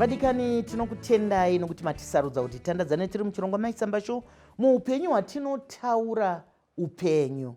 Vadikani, tinokutendai nokuti matisarudza kuti tandadzane tiri muchirongwa Maisamba Show. Muupenyu hwatinotaura upenyu,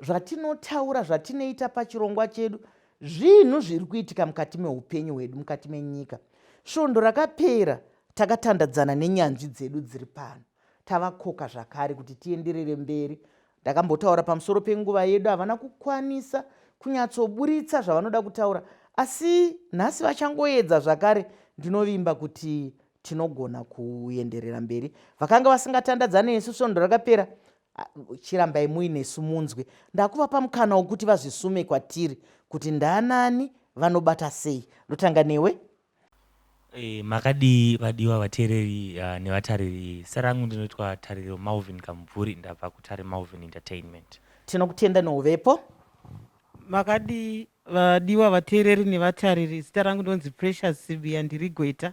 zvatinotaura, zvatinoita pachirongwa chedu zvinhu zviri kuitika mukati meupenyu hwedu, mukati menyika. Svondo rakapera takatandadzana nenyanzvi dzedu dziri pano. Tavakoka zvakare kuti tienderere mberi. Ndakambotaura pamusoro penguva yedu, havana kukwanisa kunyatsoburitsa zvavanoda kutaura, asi nhasi vachangoedza zvakare. Ndinovimba kuti tinogona kuenderera mberi. Vakanga vasingatandadzane nesu svondo rakapera, chirambai muinesu munzwe. Ndakuvapa mukana wokuti vazvisume kwatiri kuti ndaanani, vanobata sei. Ndotanga newe. Makadii vadiwa vateereri nevatariri? Zita rangu ndinoitwa Tariro Malvin Kamubvuri, ndabva kuTari Malvin Entertainment. Tinokutenda nouvepo. Makadii vadiwa vateereri nevatariri? Zita rangu ndonzi Precious Sibiya, ndiri gweta.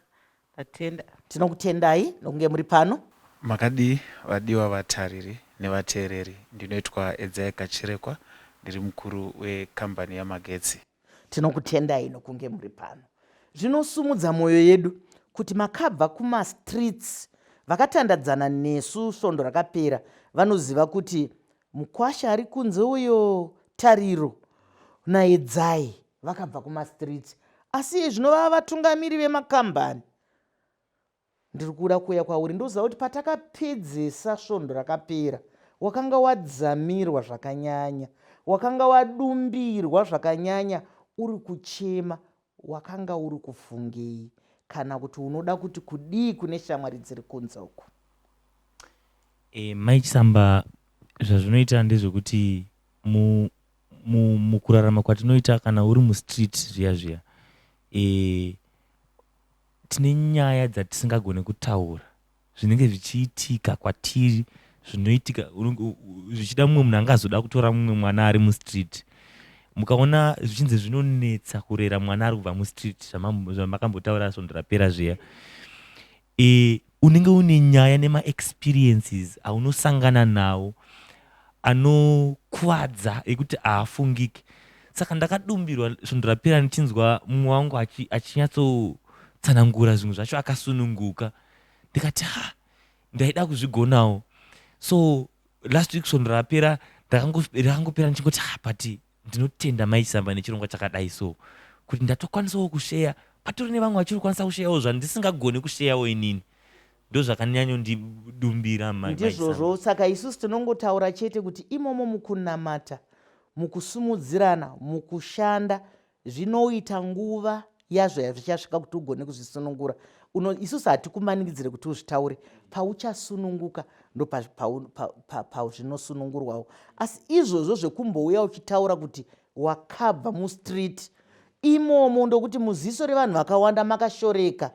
Ndatenda. Tinokutendai nokunge muri pano. Makadii vadiwa vatariri nevateereri? Ndinoitwa Edzai Kachirekwa, ndiri mukuru wekambani yamagetsi. Tinokutendai nokunge muri pano. Zvinosumudza mwoyo yedu kuti makabva kumastreets. Vakatandadzana nesu svondo rakapera vanoziva kuti mukwasha ari kunze uyo, Tariro naEdzai, vakabva kumastreets, asi zvino vava vatungamiri vemakambani. Ndiri kuda kuuya kwauri. Ndoziva kuti patakapedzesa svondo rakapera wakanga wadzamirwa zvakanyanya, wakanga wadumbirwa zvakanyanya, uri kuchema. Wakanga uri kufungei, kana kuti unoda kuti kudii kune shamwari dziri kunze uku? Mai Chisamba, zvazvinoita ndezvekuti mukurarama kwatinoita kana uri mustreet zviya zviya, tine nyaya dzatisingagone kutaura, zvinenge zvichiitika kwatiri, zvinoitika zvichida mumwe munhu angazoda kutora mumwe mwana ari mustreet. Mukaona zvichinzi zvinonetsa kurera mwana ari kubva mustreet, zvamakambotaura svondo rapera zviya, unenge une nyaya nemaexperiences aunosangana nawo anokuvadza ekuti haafungiki. Saka ndakadumbirwa svondo rapera ndichinzwa mumwe wangu achinyatsotsanangura zvimwe zvacho akasununguka, ndikati ha, ndaida kuzvigonawo. So last week, svondo rapera, rakangopera ndichingoti ha, but ndinotenda Mai Chisamba nechirongwa chakadai, so kuti ndatokwanisawo kusheya. Patori nevamwe vachiri kukwanisa kusheyawo zvandisingagoni kusheyawo inini. Ndo zvakanyanyondidumbira. Ndizvozvo. Saka isusu tinongotaura chete kuti imomo mukunamata, mukusumudzirana, mukushanda, zvinoita nguva yazvo yazvichasvika kuti ugone kuzvisunungura. Isusu hatikumanikidzire kuti uzvitaure. Pauchasununguka ndo pazvinosunungurwawo. Asi izvozvo zvekumbouya uchitaura kuti wakabva mustreet imomo, ndokuti muziso revanhu vakawanda makashoreka,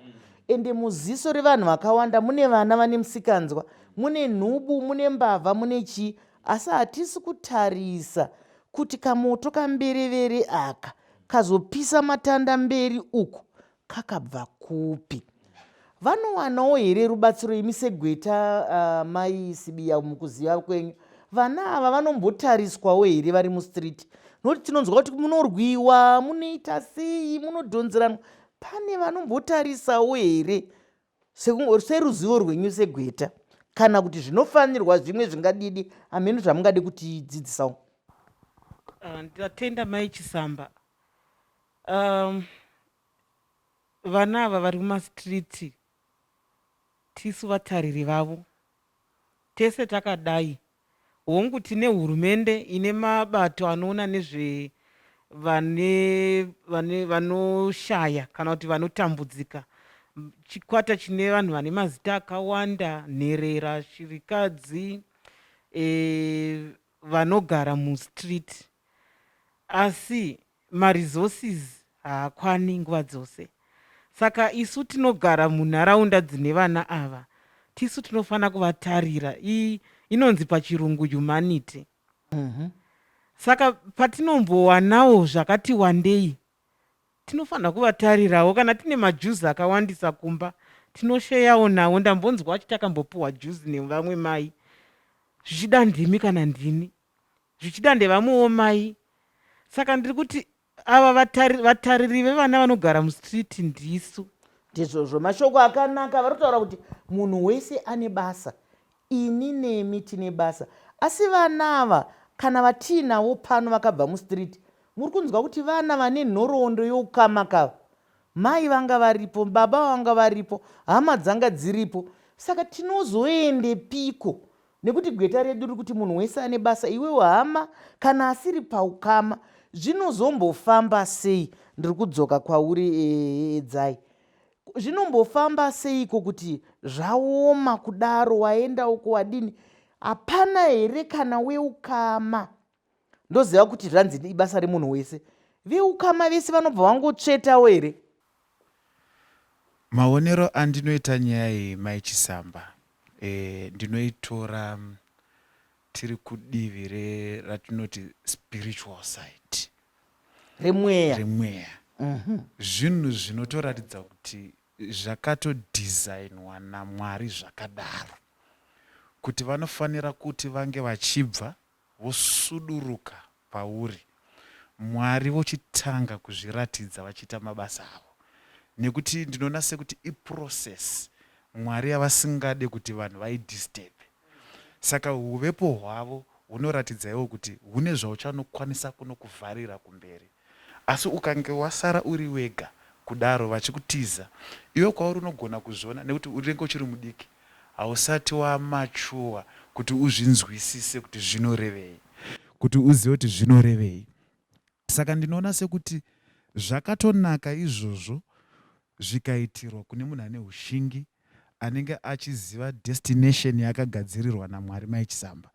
ende muziso revanhu vakawanda mune vana vane musikanzwa, mune nhubu, mune mbavha, mune chii. Asi hatisi kutarisa kuti kamoto kamberevere aka kazopisa matanda mberi uku kakabva kupi. Vanowanawo here rubatsiro imi segweta, Mai Sibiya, mukuziva kwenyu vana ava vanombotariswawo here vari mustreet? Nokuti tinonzwa kuti munorwiwa, munoita sei, munodhonzeranwa. Pane vanombotarisawo here seruzivo rwenyu segweta, kana kuti zvinofanirwa zvimwe zvingadidi hameno zvamungade kutidzidzisawo? Ndatenda Mai Chisamba. Vana ava vari mumastreet, tisu vatariri vavo tese takadai. Hongu, tine hurumende ine mabato anoona nezve vane vane vanoshaya kana kuti vanotambudzika, chikwata chine vanhu vane mazita akawanda, nherera, shirikadzi, vanogara mustreet, asi maresources haakwani nguva dzose. Saka isu tinogara munharaunda dzine vana ava tisu tinofanira kuvatarira. Inonzi pachirungu humanity. Saka patinombowanawo zvakati wandei, tinofanira kuvatarirawo. Kana tine majuzi akawandisa kumba, tinosheyawo nawo. Ndambonzwa achiti akambopiwa juzi nevamwe mai, zvichida ndimi kana ndini, zvichida ndevamwewo mai. Saka ndiri kuti ava vatariri vevana vanogara mustreet ndisu. Ndizvozvo, mashoko akanaka. Vari kutaura kuti munhu wese ane basa, ini nemi tine basa. Asi vana ava kana vatiinavo pano vakabva mustreet, muri kunzwa kuti vana vane nhoroondo youkama kava. Mai vanga varipo, baba vanga varipo, hama dzanga dziripo. Saka tinozoendepiko? Nekuti gweta redu riri kuti munhu wese ane basa, iwewo hama kana asiri paukama, zvinozombofamba sei? Ndiri kudzoka kwauri Edzai. Zvinombofamba seiko kuti zvaoma kudaro, waenda uko wadini? Hapana here kana weukama? Ndoziva kuti zvanzi ibasa remunhu wese. Veukama vese vanobva vangotsvetawo here? Maonero andinoita nyaya iyi Mai Chisamba eh, ndinoitora tiri kudivi re ratinoti spiritual side Remweya. Remweya. Zvinhu zvinotoratidza kuti zvakatodesignwa naMwari zvakadaro kuti vanofanira kuti vange vachibva vosuduruka pauri, Mwari vochitanga kuzviratidza vachiita mabasa avo. Nekuti ndinoona sekuti iprocess Mwari yavasingade kuti vanhu vaidisturbe. Saka huvepo hwavo hunoratidza iwo kuti hune zvauchanokwanisa kunokuvharira kumberi. Asi ukange wasara uri wega kudaro vachikutiza, iwe kwauri unogona kuzviona nekuti unenge uchiri mudiki, hausati wamachuwa kuti uzvinzwisise kuti zvinorevei. Kuti uzive kuti zvinorevei. Saka ndinoona sekuti zvakatonaka izvozvo zvikaitirwa kune munhu ane ushingi, anenge achiziva destination yaakagadzirirwa naMwari Mai Chisamba.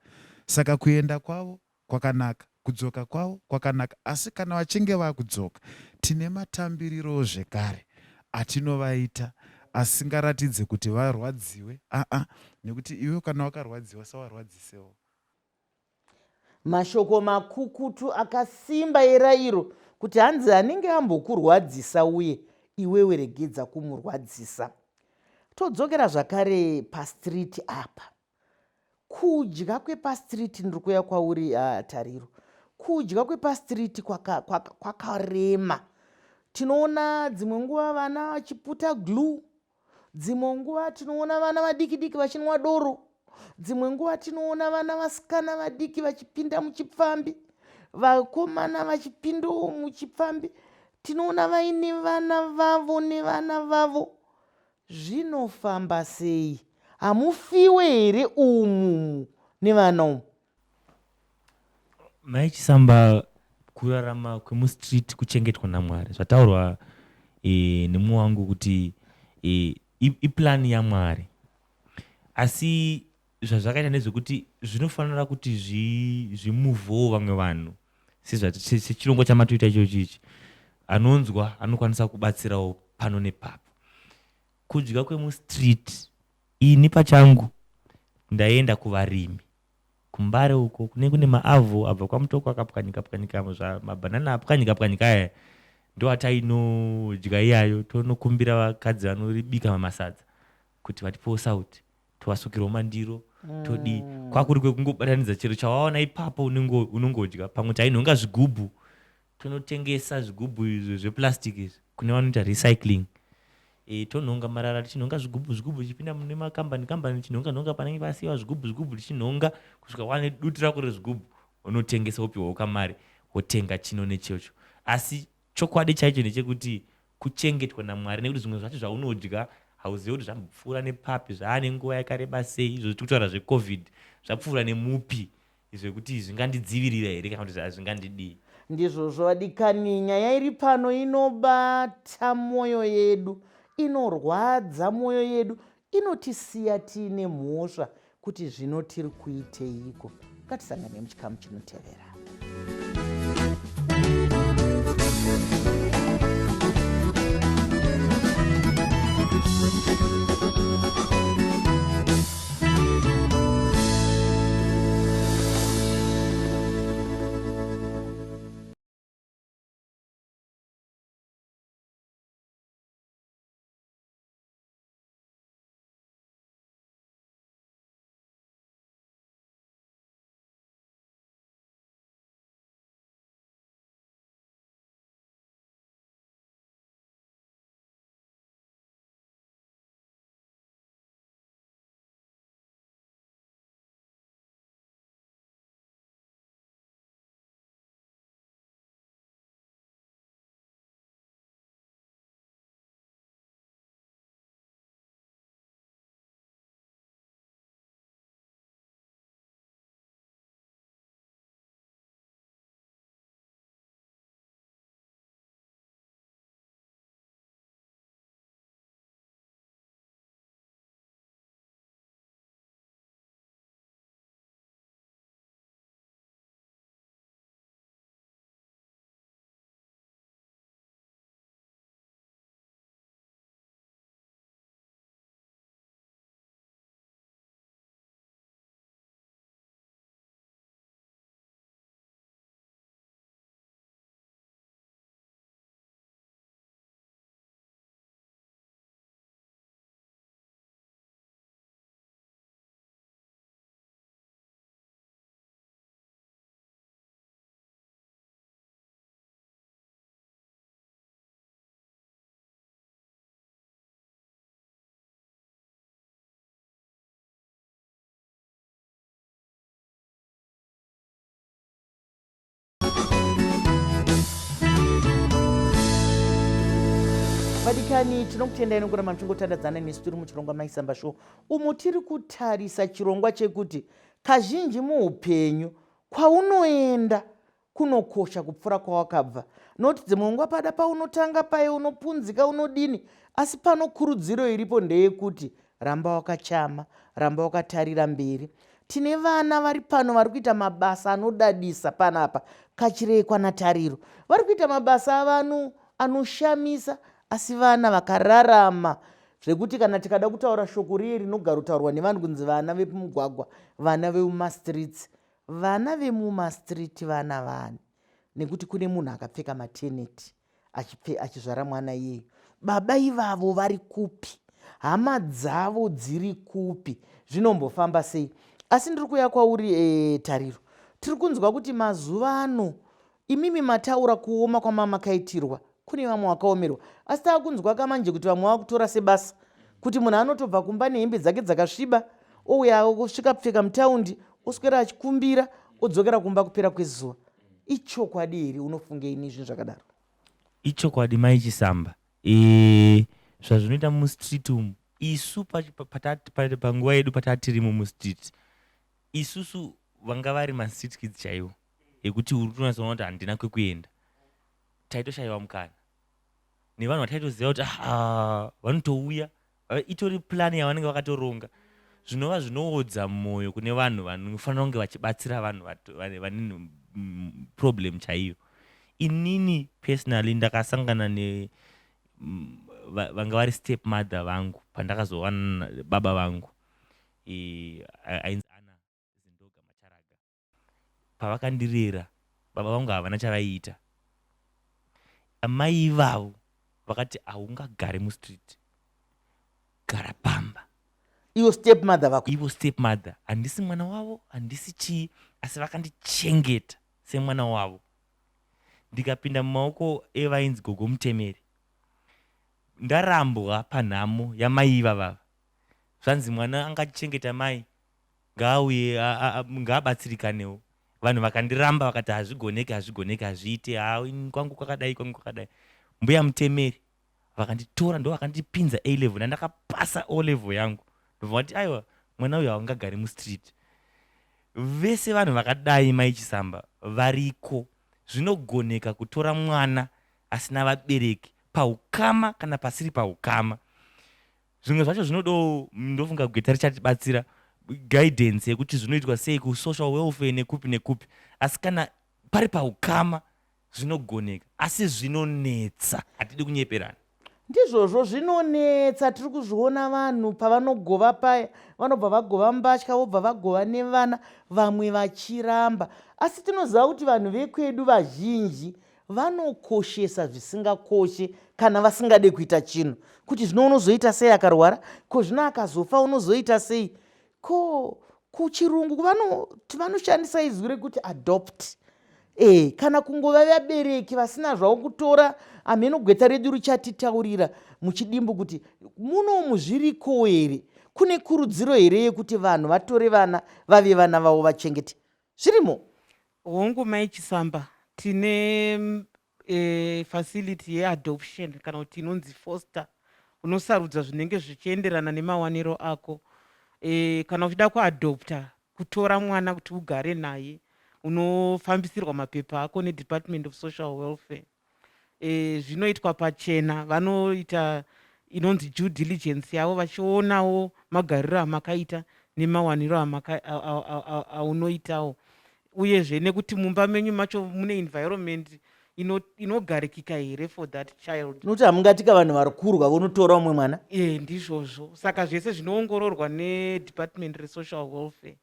Saka kuenda kwavo kwakanaka, kudzoka kwavo kwakanaka asi kana vachinge vakudzoka tine matambirirowo zvekare atinovaita asingaratidze kuti varwadziwe aa nekuti iwe kana wakarwadziwa sawarwadzisewo. Mashoko makukutu akasimba erayiro kuti hanzi anenge ambokurwadzisa uye iwewe regedza kumurwadzisa. Todzokera zvakare pastreet apa. Kudya kwepastreet ndiri kuuya kwauri Tariro. Kudya kwepastreet kwakarema kwaka, kwaka tinoona dzimwe nguva vana vachiputa glue, dzimwe nguva tinoona vana vadiki diki vachinwa doro, dzimwe nguva tinoona vana vasikana vadiki vachipinda muchipfambi, vakomana vachipindawo muchipfambi. Tinoona vaine vana vavo nevana vavo. Zvinofamba sei? Hamufiwe here umu nevana umu? Mai Chisamba, kurarama kwemustreet kuchengetwa naMwari. Zvataurwa e, nemumwe wangu kuti e, iplan yaMwari. Asi zvazvakaita ndezvekuti zvinofanira kuti zvimuvhowo vamwe vanhu sechirongwa chamatoita ichochi ichi anonzwa anokwanisa kubatsirawo pano nepapo. Kudya kwemustreet ini pachangu ndaenda kuvarimi kuMbare uko kune kune maavhu abva kwaMutoko akapwanyika pwanyika mabhanana apwanyika pwanyika aya ndoatainodya iyayo tonokumbira vakadzi vanoribika masadza kuti vatipewo sauti tovasukirawo mandiro todii kwakuri kwekungobatanidza chero chawawana ipapo unongodya pamwe tainhonga zvigubhu tonotengesa zvigubhu izvo zveplastic izvi kune vanoita recycling e, tonhonga marara tichinhonga zvigubhu zvigubhu tichipinda mune makambani kambani tichinhonga nhonga panenge pasiiwa zvigubhu zvigubhu tichinhonga kusvika wane dutu rako rezvigubhu unotengesa wopiwawo kamari wotenga chino nechocho asi Chokwadi chaicho ndechekuti kuchengetwa naMwari nekuti zvimwe zvacho zvaunodya hauzive kuti zvambopfuura nepapi, zvaane nguva yakareba sei. Izvozvi tiri kutaura zveCovid, zvapfuura nemupi zvekuti zvingandidzivirira here kana kuti zvingandidii. Ndizvozvo vadikani, nyaya iri pano inobata mwoyo yedu, inorwadza mwoyo yedu, inotisiya tiine mhosva kuti zvino tiri kuiteiko. Ngatisangane muchikamu chinotevera. Vadikani, tinokutendai nokuramba muchingotandadzana nesu tiri muchirongwa Maisamba Show, umo tiri kutarisa chirongwa chekuti kazhinji muupenyu kwaunoenda kunokosha kupfuura kwawakabva, noti dzimwe nguva pada paunotanga paye unopunzika, unodini, asi pano kurudziro iripo ndeyekuti ramba wakachama, ramba wakatarira mberi. Tine vana vari pano vari kuita mabasa anodadisa panapa Kachirekwa naTariro. Vari kuita mabasa avanhu anoshamisa, asi vana vakararama zvekuti kana tikada kutaura shoko riye rinogarotaurwa nevanhu kunzi vana vepamugwagwa, vana vemumastreets, vana vemumastreet vana vani, nekuti kune munhu akapfeka mateneti achizvara mwana iyeyo. Baba ivavo vari kupi? Hama dzavo dziri kupi? Zvinombofamba sei? Asi ndiri kuuya kwauri, Tariro. Tiri kunzwa kuti mazuva ano imimi mataura kuoma kwamamakaitirwa, kune vamwe vakaomerwa, asi taakunzwa kamanje kuti vamwe vakutora sebasa kuti munhu anotobva kumba nehembe dzake dzakasviba, ouya osvika pfeka mutaundi, oswera achikumbira, odzokera kumba kupera kwezuva. Ichokwadi here? Unofungei nezvinhu zvakadaro? Ichokwadi, Mai Chisamba. Zvazvinoita mustreet umu, isu panguva yedu patatirimo mustreet, isusu vanga vari mastreet kids chaivo, ekuti uri kutonatsoona kuti handina kwekuenda, taitoshayiwa mukana nevanhu vataitoziva kuti ah, vanotouya, itori plan yavanenge vakatoronga, zvinova zvinoodza mwoyo kune vanhu vanofanira kunge vachibatsira vanhu vane problem chaiyo. Inini personally ndakasangana ne vanga vari step mother vangu pandakazowana baba vangu, ainzi Ana Zindoga Macharaga. Pavakandirera, baba vangu havana chavaiita. Amai ivavo vakati, "Haungagari mustreet, gara pamba." Ivo step mother vako? Ivo step mother. Handisi mwana wavo, handisi chii, asi vakandichengeta semwana wavo. Ndikapinda mumaoko evainzi Gogo Mutemeri. Ndarambwa panhamo yamai ivavava, zvanzi mwana angachengeta mai ngaauye, ngaabatsirikanewo. Vanhu vakandiramba, vakati hazvigoneki, hazvigoneki, hazviite, ha, kwangu kwakadai, kwangu kwakadai. Mbuya Mutemeri vakanditora, ndo vakandipinza A level, nandakapasa O level yangu. Ndobva vati, "Aiwa, mwana uyu haungagari mustreet." Vese vanhu vakadai, Mai Chisamba, variko. Zvinogoneka kutora mwana asina vabereki paukama kana pasiri paukama. Zvimwe zvacho zvinodawo, ndofunga gweta richatibatsira, guidance yekuti zvinoitwa sei kusocial welfare nekupi nekupi, asi kana pari paukama zvinogoneka, asi zvinonetsa, hatidi kunyeperana. Ndizvozvo, zvinonetsa. Tiri kuzviona vanhu pavanogova paya, vanobva vagova mbatya, vobva vagova nevana, vamwe vachiramba. Asi tinoziva kuti vanhu vekwedu vazhinji vanokoshesa zvisingakoshe kana vasingade kuita chinhu, kuti zvino unozoita sei akarwara, ko zvino akazofa unozoita sei? Ko kuchirungu vanoshandisa izwi rekuti adopt, kana kungova vabereki vasina zvavo kutora. Hameno, gweta redu richatitaurira muchidimbu kuti munomu zviriko here, kune kurudziro here yekuti vanhu vatore vana vave vana vavo vachengete? Zvirimo? Hongu, Mai Chisamba, tine facility yeadoption kana kuti inonzi foster. Unosarudza zvinenge zvichienderana nemawaniro ako. Kana uchida kuadopta, kutora mwana kuti ugare naye, unofambisirwa mapepa ako neDepartment of Social Welfare. Zvinoitwa pachena, vanoita inonzi due diligence yavo, vachionawo magariro amakaita nemawaniro aunoitawo, uyezve nekuti mumba menyu macho mune environment inogarikika here for that child. Nokuti hamungatika vanhu vari kurwa vonotora umwe mwana. E, ndizvozvo. Saka zvese zvinoongororwa neDepartment reSocial Welfare.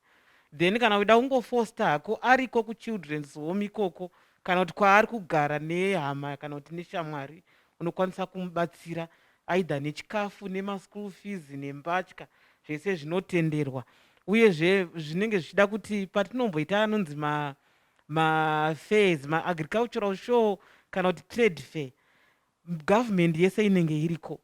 Then kana uchida kungofoster hako, ariko kuchildren's home ikoko kana kuti kwaari kugara nehama kana kuti neshamwari, unokwanisa kumubatsira either nechikafu, nemaschool fees, nembatya, zvese zvinotenderwa. Uyezve zvinenge zvichida kuti patinomboita anonzi mafairs, maagricultural show kana kuti trade fair, government yese inenge iriko.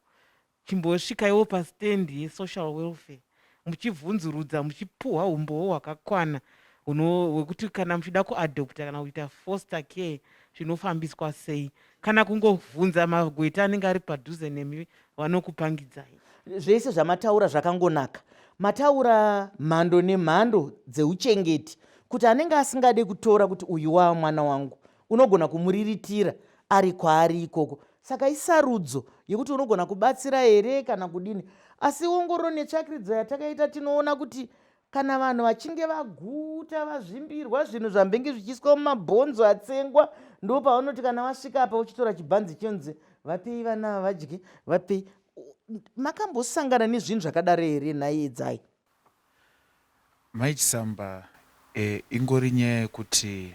Chimbosvikaiwo pastand yesocial welfare muchibvunzurudza, muchipuhwa umbowo hwakakwana hwekuti kana muchida kuadopta kana kuita foster care. zvinofambiswa sei kana kungovhunza magweta anenge ari padhuze nemi vanokupangidzai. Zvese zvamataura zvakangonaka. Mataura mhando nemhando dzeuchengeti kuti anenge asingade kutora kuti uyu wava mwana wangu unogona kumuriritira ari kwaari ikoko. Saka isarudzo yekuti unogona kubatsira here kana kudini. Asi ongororo netsvakiridzo yatakaita tinoona kuti kana vanhu vachinge vaguta vazvimbirwa zvinhu zvambenge zvichiiswa mumabhonzo atsengwa ndo pavanoti kana vasvika apa vochitora chibhanzi chonzi vapei vana ava vadye vapei makambosangana nezvinhu zvakadaro here nhai edzai Mai Chisamba e, ingori nyaya yekuti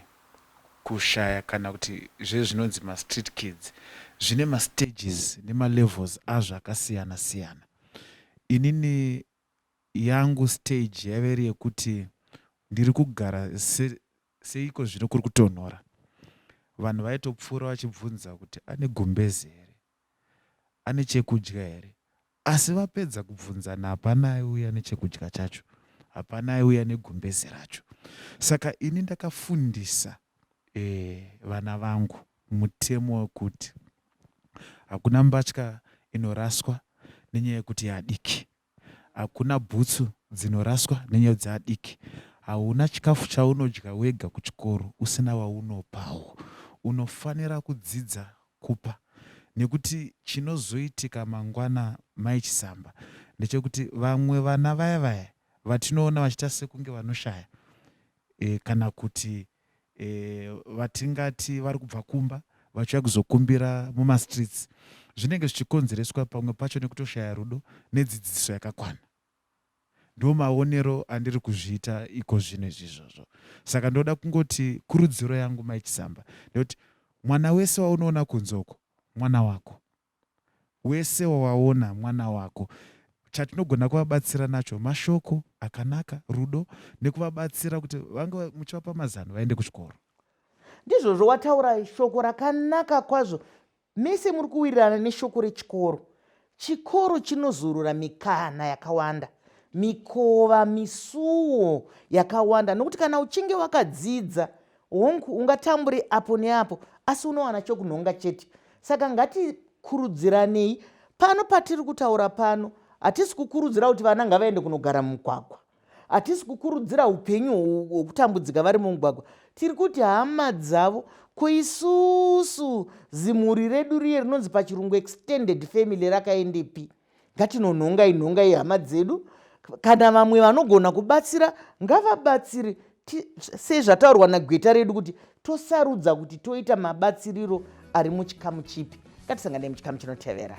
kushaya kana kuti zvezvinonzi mastreet kids zvine mastages nemalevels azvo akasiyana siyana. Inini Yangu stage yaive iri yekuti ndiri kugara se, seiko zvino kuri kutonhora. Vanhu vaitopfuura vachibvunza kuti ane gumbeze here? Ane chekudya here? Asi vapedza kubvunzana hapana aiuya nechekudya chacho. Hapana aiuya negumbeze racho. Saka ini ndakafundisa e, vana vangu mutemo wekuti hakuna mbatya inoraswa nenyaya yekuti yadiki. Hakuna bhutsu dzinoraswa nenyaya dzaadiki. Hauna chikafu chaunodya wega kuchikoro usina waunopawo. Unofanira kudzidza kupa nekuti chinozoitika mangwana Mai Chisamba ndechekuti vamwe vana vaya vaya vatinoona vachiita sekunge vanoshaya e, kana kuti e, vatingati vari kubva kumba vachiuya kuzokumbira mumastreets zvinenge zvichikonzereswa pamwe pacho nekutoshaya rudo nedzidziso yakakwana. Ndo maonero andiri kuzviita iko zvino izvi izvozvo. Saka ndoda kungoti kurudziro yangu Mai Chisamba ndeyekuti mwana wese waunoona kunze uko mwana wako. Wese wawaona mwana wako. Chatinogona kuvabatsira nacho mashoko akanaka, rudo nekuvabatsira kuti vange muchivapa mazano vaende kuchikoro. Ndizvozvo wataura shoko rakanaka kwazvo. Mese muri kuwirirana neshoko rechikoro. Chikoro chinozorora mikana yakawanda, mikova, misuwo yakawanda nokuti kana uchinge wakadzidza Hongu, ungatambure apo neapo asi unowana chokunhonga chete. Saka ngatikurudziranei. Pano patiri kutaura pano hatisi kukurudzira kuti vana ngavaende kunogara mumugwagwa. Hatisi kukurudzira upenyu hwokutambudzika vari mumugwagwa. Tiri kuti hama dzavo, ko isusu zimhuri redu riye rinonzi pachirungu extended family rakaendepi? Ngatinonhongai nhongai hama dzedu kana vamwe vanogona kubatsira ngavabatsire sezvataurwa nagweta redu kuti tosarudza kuti toita mabatsiriro ari muchikamu chipi. Ngatisanganei muchikamu chinotevera.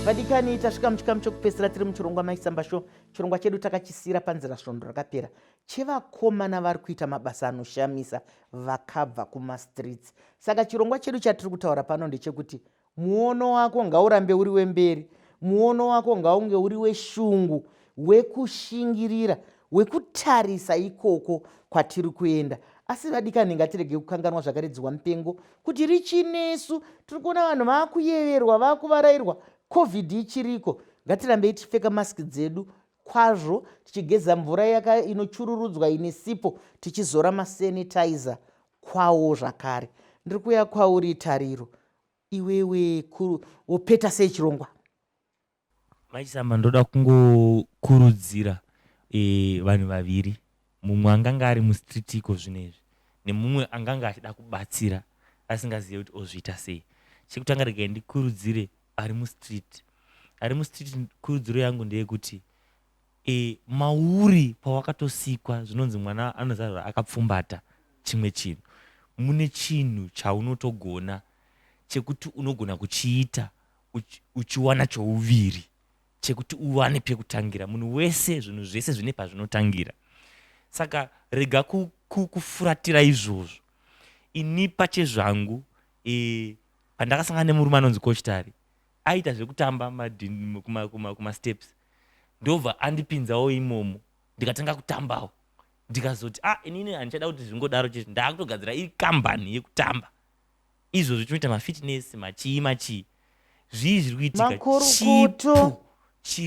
Vadikani, tasvika muchikamu chokupedzisira tiri muchirongwa Maisamba Show. Chirongwa chedu takachisiyira panzira svondo rakapera chevakomana vari kuita mabasa anoshamisa vakabva kumastreets. Saka chirongwa chedu chatiri kutaura pano ndechekuti Muono wako ngaurambe uri wemberi. Muono wako ngaunge uri weshungu, wekushingirira, wekutarisa ikoko kwatiri kuenda. Asi vadikani, ngatirege kukanganwa zvakaridzwa mupengo kuti richinesu. Tiri kuona vanhu vakuyeverwa, vakuvarairwa, Covid ichiriko. Ngatirambei tichipfeka mask dzedu kwazvo, tichigeza mvura yaka inochururudzwa ine sipo, tichizora masanitizer kwawo zvakare. Ndiri kuuya kwauri Tariro, iwewe wopeta sei chirongwa? Mai Chisamba, ndoda kungokurudzira e, vanhu vaviri, mumwe anganga ari mustreet iko zvino izvi nemumwe anganga achida kubatsira asingazive kuti ozviita sei. Chekutanga regai ndikurudzire ari mustreet. Ari mustreet, kurudziro yangu ndeyekuti E, mauri pawakatosikwa zvinonzi mwana anozarwa akapfumbata chimwe chinhu. Mune chinhu chaunotogona chekuti unogona kuchiita uchiwana chouviri chekuti uwane pekutangira. Munhu wese, zvinhu zvese zvine pazvinotangira. Saka rega kufuratira izvozvo. Ini pachezvangu e, pandakasangana nemurume anonzi Coach Tari, aiita zvekutamba kumasteps ndobva andipinzawo imomo ndikatanga kutambawo ndikazoti ah inini handichada kuti zvingodaro chete ndaakutogadzira iri kambani yekutamba izvozvo tinoita mafitness machii machii zvii zviri kuitika chipo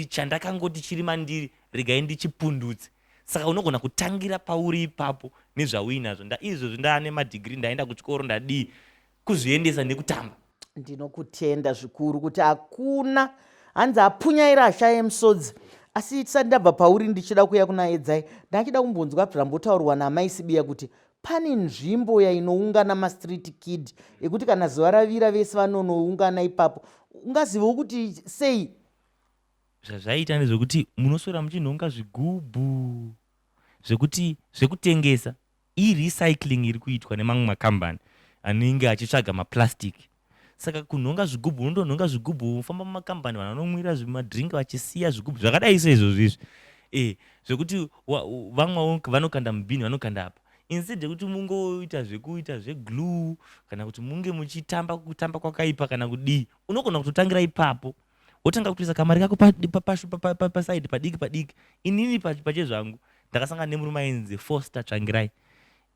chandakangoti chiri mandiri regai ndichipundutse saka unogona kutangira pauri ipapo nezvauinazvo ndaizvozvi ndaane madhigiri ndaenda kuchikoro ndadii kuzviendesa nekutamba. Ndinokutenda zvikuru kuti hakuna hanzi apunyaira ashaye musodzi. Asi tisati ndabva pauri ndichida kuuya kuna Edzai, ndachida kumbonzwa zvambotaurwa naamai Sibiya kuti pane nzvimbo yainoungana mastreet kid ekuti kana zuva ravira vese vanonoungana ipapo. Ungazivewo kuti sei? Zvazvaiita ndezvekuti munoswera muchinhonga zvigubhu zvekuti zvekutengesa I-recycling iri kuitwa nemamwe makambani anenge achitsvaga maplastic. Saka kunhonga zvigubhu, unondonhonga zvigubhu wofamba mumakambani vanhu vanomwira zvimadrink vachisiya zvigubhu zvakadai seizvozvo izvi. Eh, zvekuti vamwe vanokanda mubhini vanokanda apa. Instead yekuti mungoita zvekuita zveglue kana kuti munge muchitamba kutamba kwakaipa kana kudii, unogona kutotangira ipapo wotanga kutoisa kamari kako pasaidi padiki padiki. Inini pachezvangu ndakasangana nemurume ainzi Foster Tsvangirai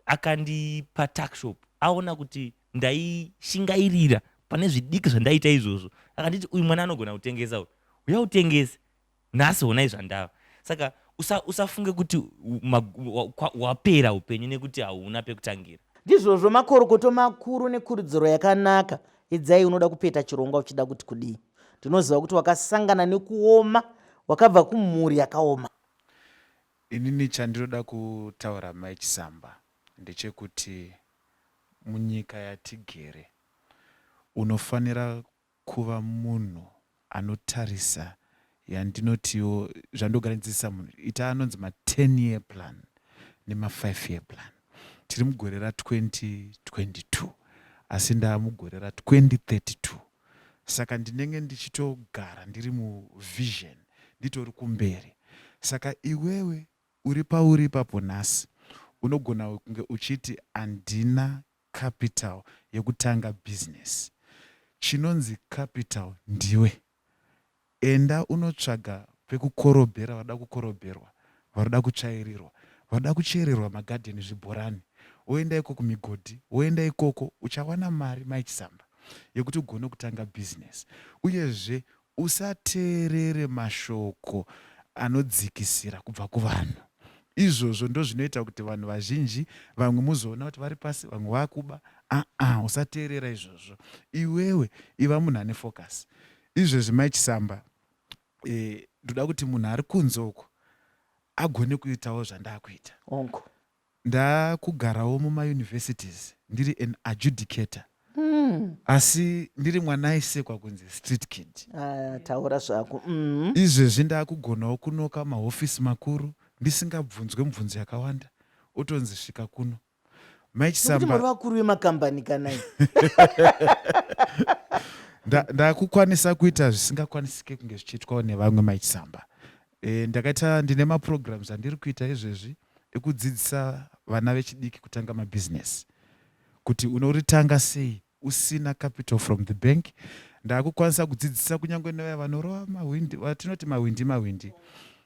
akandipa tuckshop aona kuti ndaishingairira pane zvidiki zvandaiita izvozvo akanditi uyu mwana anogona kutengesa uyu uya utengese nhasi honai zvandava saka usafunge kuti wapera upenyu nekuti hauna pekutangira. Ndizvozvo makorokoto makuru nekurudziro yakanaka. Edzai unoda kupeta chirongwa uchida kuti kudii? Ndinoziva kuti wakasangana nekuoma wakabva kumhuri yakaoma. Inini chandinoda kutaura Mai Chisamba ndechekuti munyika yatigere unofanira kuva munhu anotarisa yandinotiwo zvandogara ndichidzidzisa munhu ita anonzi ma 10 year plan nema 5 year plan. Tiri mugore ra 2022 asi ndava mugore ra 2032 saka ndinenge ndichitogara ndiri muvision nditori kumberi saka iwewe uri pauri ipapo nhasi unogona kunge uchiti handina capital yekutanga business. Chinonzi capital ndiwe. Enda unotsvaga pekukorobhera vanoda kukorobherwa, vanoda kutsvairirwa, vanoda kuchererwa magadheni zvibhorani. Woenda iko kumigodhi, woenda ikoko uchawana mari Mai Chisamba yekuti ugone kutanga business. Uyezve Usateerere mashoko anodzikisira kubva kuvanhu. Izvozvo ndozvinoita kuti vanhu vazhinji vamwe muzoona kuti vari pasi vamwe vakuba. Aa usateerera izvozvo. Iwewe iva munhu ane focus. Izvezvi Mai Chisamba eh, ndoda kuti munhu ari kunze uko agone kuitawo zvandakuita. Hongu. Ndakugarawo muma universities ndiri an adjudicator asi ndiri mwana aisekwa kunzi street kid. Ah, taura zvako. Mm. Izvezvi ndakugonawo kunoka mahofisi makuru ndisingabvunzwe mubvunzo yakawanda otonzi svika kuno. Mai Nokuti muri Chisamba vakuru vemakambani kanai. Ndakukwanisa kuita zvisingakwanisike kunge zvichiitwawo nevamwe maichisamba. E, ndakaita ndine maprograms andiri kuita izvezvi ekudzidzisa vana vechidiki kutanga mabhizinesi kuti unoritanga sei usina capital from the bank. Ndakukwanisa kudzidzisa kunyange nevaya vanorova mahwindi vatinoti mahwindi mahwindi.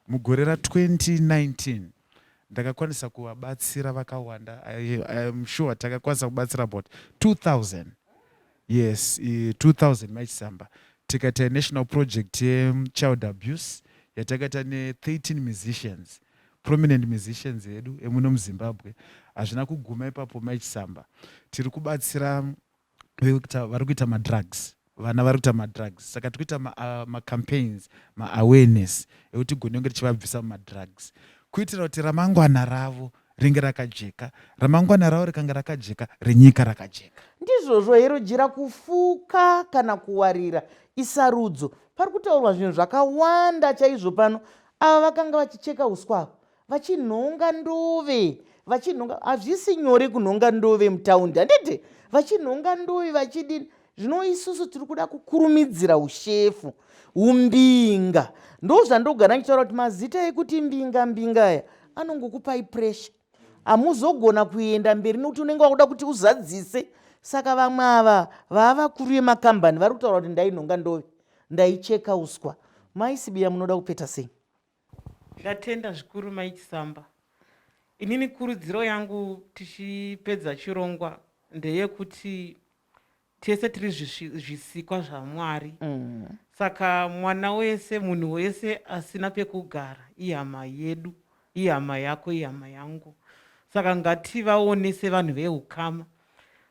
Mugore ra2019 ndakakwanisa kuvabatsira vakawanda. I am sure takakwanisa kubatsira about 2000, yes, 2000 maichisamba. Tikaita national project yechild abuse yatakaita ne13 musicians, prominent musicians edu emuno muZimbabwe. Hazvina kuguma ipapo maichisamba. Tiri kubatsira vari kuita madrugs, vana vari kuita madrugs. Saka tiri kuita macampaigns, maawareness ekuti tigone kunge tichivabvisa mumadrugs kuitira kuti ramangwana ravo ringe rakajeka. Ramangwana ravo rikanga rakajeka, renyika rakajeka. Ndizvozvo hero jira kufuka kana kuwarira isarudzo. Pari kutaurwa zvinhu zvakawanda chaizvo pano. Ava vakanga vachicheka uswa ava, vachinhonga ndove, vachinhonga. Hazvisi nyore kunhonga ndove mutaundi, handiti? Vachinhonga ndove, vachidini. Zvino isusu tiri kuda kukurumidzira ushefu, umbinga. Ndo zvandogara ndichitaura kuti mazita ekuti mbinga mbinga aya anongokupai pressure, hamuzogona kuenda mberi nekuti unenge wakuda kuti uzadzise. Saka vamwe ava vava vakuru vemakambani vari kutaura kuti ndainhonga ndove, ndaicheka uswa. Maisibiya, munoda kupeta sei? Ndatenda zvikuru Maichisamba. Inini kurudziro yangu tichipedza chirongwa ndeyekuti tese tiri zvisikwa zvaMwari. Saka mwana wese, munhu wese asina pekugara ihama yedu, ihama yako, ihama yangu. Saka ngativaone sevanhu veukama.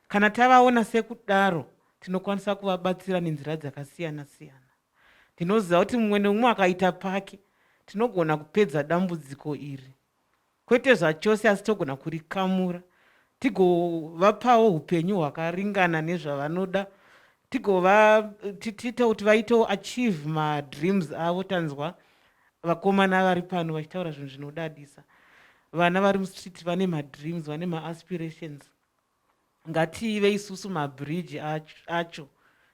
Kana tavaona sekudaro, tinokwanisa kuvabatsira nenzira dzakasiyana siyana. Ndinoziva kuti mumwe nemumwe akaita pake, tinogona kupedza dambudziko iri, kwete zvachose, asi togona kurikamura, tigovapawo upenyu hwakaringana nezvavanoda, tigova tiite kuti vaitewo achieve madreams avo. Tanzwa vakomana vari pano vachitaura zvinhu zvinodadisa. Vana vari mustreet vane madreams, vane maaspirations. Ngative isusu mabridge acho,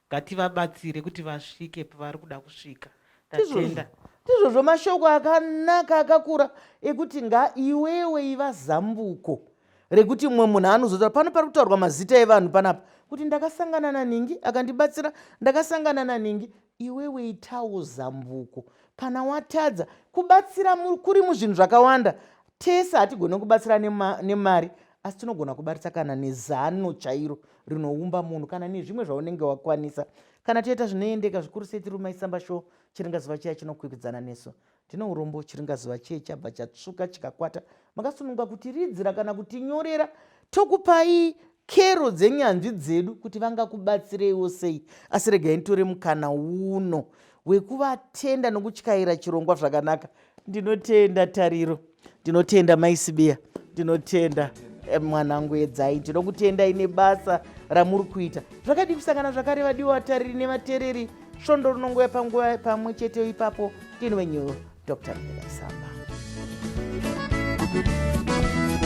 ngativabatsire kuti vasvike pavari kuda kusvika. Tatenda. Ndizvozvo, mashoko akanaka akakura ekuti nga iwewe iva zambuko rekuti mumwe munhu anozotaura pano. Pari kutaurwa mazita evanhu panapa kuti ndakasangana naningi akandibatsira, ndakasangana naningi. Iwewe itawo zambuko kana watadza kubatsira. Kuri muzvinhu zvakawanda, tese hatigoni kubatsira nemari, asi tinogona kubatsira kana nezano chairo rinoumba munhu, kana nezvimwe zvaunenge wakwanisa. Kana toita zvinoendeka zvikuru sei. Tiri Maisamba Show, chiringazuva chiya chinokwikwidzana nesu. Ndine urombo, chiringazuva chiye chabva chatsvuka chikakwata. Makasununguka kutiridzira kana kutinyorera, tokupai kero dzenyanzvi dzedu kuti vangakubatsireiwo sei. Asi regai nditore mukana uno wekuvatenda nokutyaira chirongwa zvakanaka. Ndinotenda Tariro, ndinotenda Maisibiya, ndinotenda mwanangu Edzai, ndinokutendai nebasa ramuri kuita. Zvakadii kusangana zvakare, vadiwa vatariri nevatereri, svondo rinongouya panguva pamwe chete ipapo. Ndini wenyu Dr Mela Samba. Thank you.